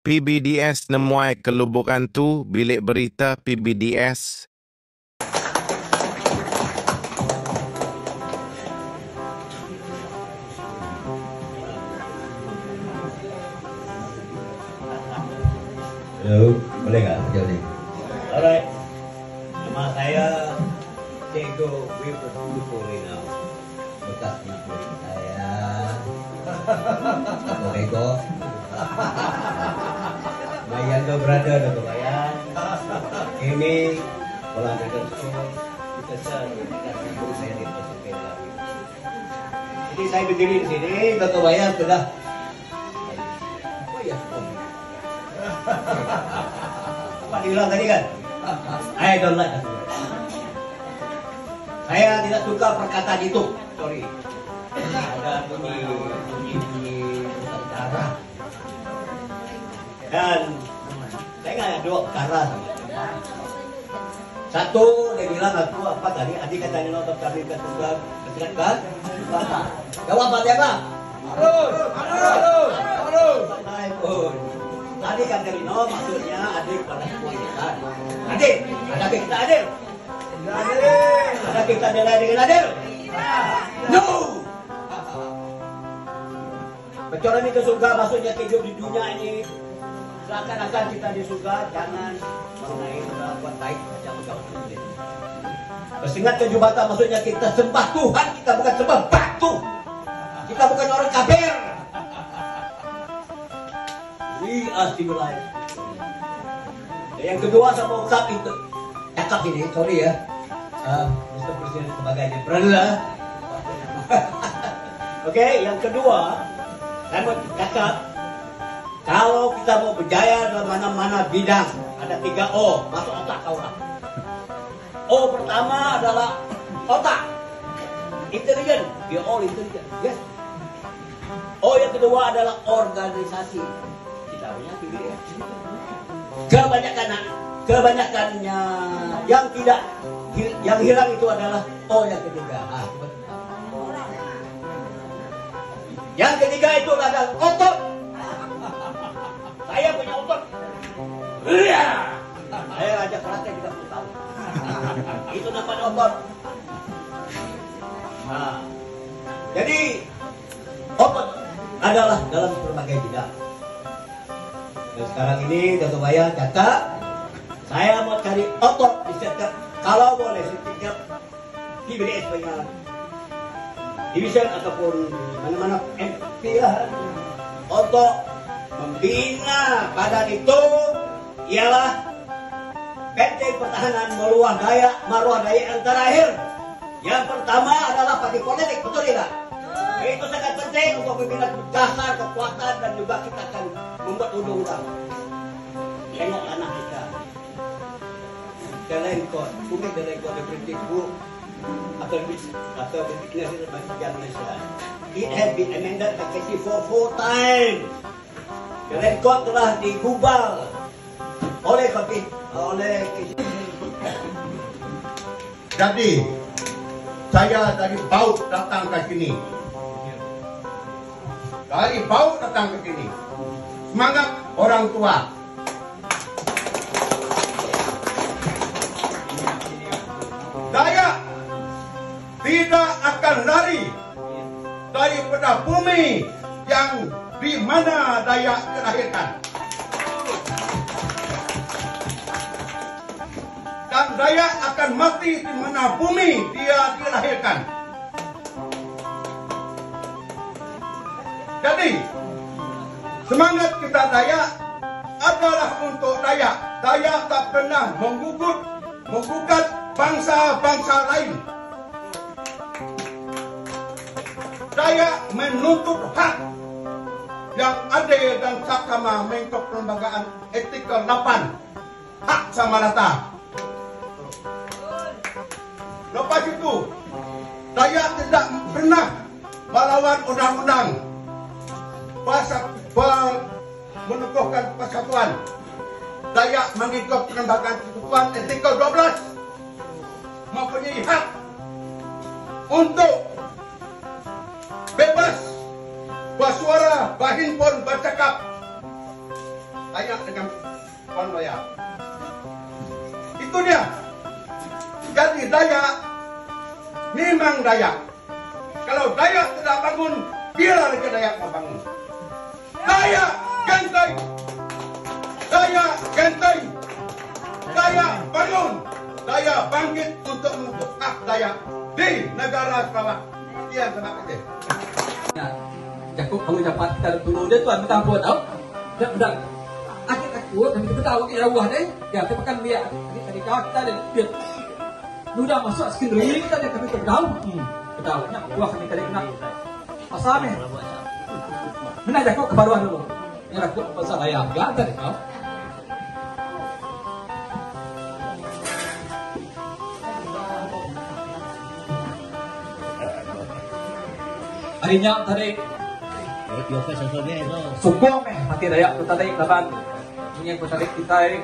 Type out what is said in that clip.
PBDS nemuai ke Lubok Antu, Bilik Berita PBDS. Hello, boleh tak macam ni? Alright. Nama saya Cikgu Wilfred Lupo Rinau. Bekas murid saya. Boleh ko? My younger brother Dato' Bayan. Ini Bola Naga School. Kita sir, kita guru saya di SMP lagi. Jadi saya berdiri di sini, Dato' Bayan sudah. Oh ya, Apa diulang tadi kan? I don't like that word. Saya tidak suka perkataan itu. Sorry. Ada bunyi bunyi bunyi tentara. Dan saya nggak ada dua perkara. Satu, dia bilang aku apa tadi? Adik katanya nonton kami ke surga, ke kan? Jawab apa dia apa? Harus, harus, harus. Tadi kan dari no maksudnya adik pada semua kita. Adik, ada kita adil. Ada kita nilai dengan adil? No. Pecoran ke surga maksudnya hidup di dunia ini seakan-akan kita di surga jangan mengenai berbuat baik macam macam Bersingat ke jubata maksudnya kita sembah Tuhan kita bukan sembah batu. Kita bukan orang kafir. We are civilized. Dan yang kedua saya mau ungkap itu cakap ini, sorry ya. Mr. President sebagainya. Brother. Okey, yang kedua saya mau cakap kalau kita mau berjaya dalam mana-mana bidang ada 3 O masuk otak kau orang. O pertama adalah otak. Intelligent, we are all intelligent. Yes. O yang kedua adalah organisasi. Kita punya PBDS. Kebanyakannya yang tidak yang hilang itu adalah O yang ketiga. Yang ketiga itu adalah otot. Saya punya otot. Iya. Saya ajar karate 30 tahun. Itu namanya otot. Nah, jadi otot adalah dalam berbagai bidang. Dan sekarang ini Dato' Bayan cakap, saya mau cari otot di setiap, kalau boleh setiap PBDS punya division ataupun mana-mana MP lah, untuk membina badan itu ialah benteng pertahanan maruah daya, maruah daya yang terakhir. Yang pertama adalah parti politik, betul tidak? Itu sangat penting untuk membina dasar kekuatan dan juga kita akan membuat undang-undang. Tengok anak kita. The Land Court, who made the Land Court, the British who atau atau British National Malaysia. It has been amended by KC 4 times. The Land Court telah digubal oleh kopi, oleh KC. Jadi saya dari Bau datang ke sini. Dari Bau datang ke sini. Semangat orang tua. Dayak tidak akan lari daripada bumi yang di mana Dayak dilahirkan. Dan Dayak akan mati di mana bumi dia dilahirkan. Jadi, semangat kita Dayak adalah untuk Dayak. Dayak tak pernah menggugat bangsa-bangsa lain. Dayak menuntut hak yang adil dan saksama mengikut Perlembagaan Artikel 8, hak sama rata. Lepas itu, Dayak tidak pernah melawan undang-undang meneguhkan persatuan. Dayak mengikut Perlembagaan Persekutuan Artikel 12 mempunyai hak untuk bebas bersuara, berhimpun, bercakap. Tanya dengan Puan Raya. Itu dia. Jadi Dayak memang Dayak. Kalau Dayak tidak bangun, bila lagi Dayak mau bangun? Dayak ganteng! Dayak ganteng! Dayak bangun! Dayak bangkit untuk menuntut hak Dayak di negara Sarawak. Sekian, terima kasih. Jaku kalu dapat kita dulu dia tuan minta ampun tau. Dak bedak. Agi takut kami kita tahu agi jauh deh. Ya kita makan biak agi tadi kau kita ada duit. Nuda masuk secondary kita dia kami bedau. Bedau nya buah kami tadi kena. Pasal meh. Mena jaku ke baruh dulu. Nya jaku pasal ayam ga tadi kau. Ari nya tadi sukung meh parti Dayak tu tadi laban munyi ku tadi kitai.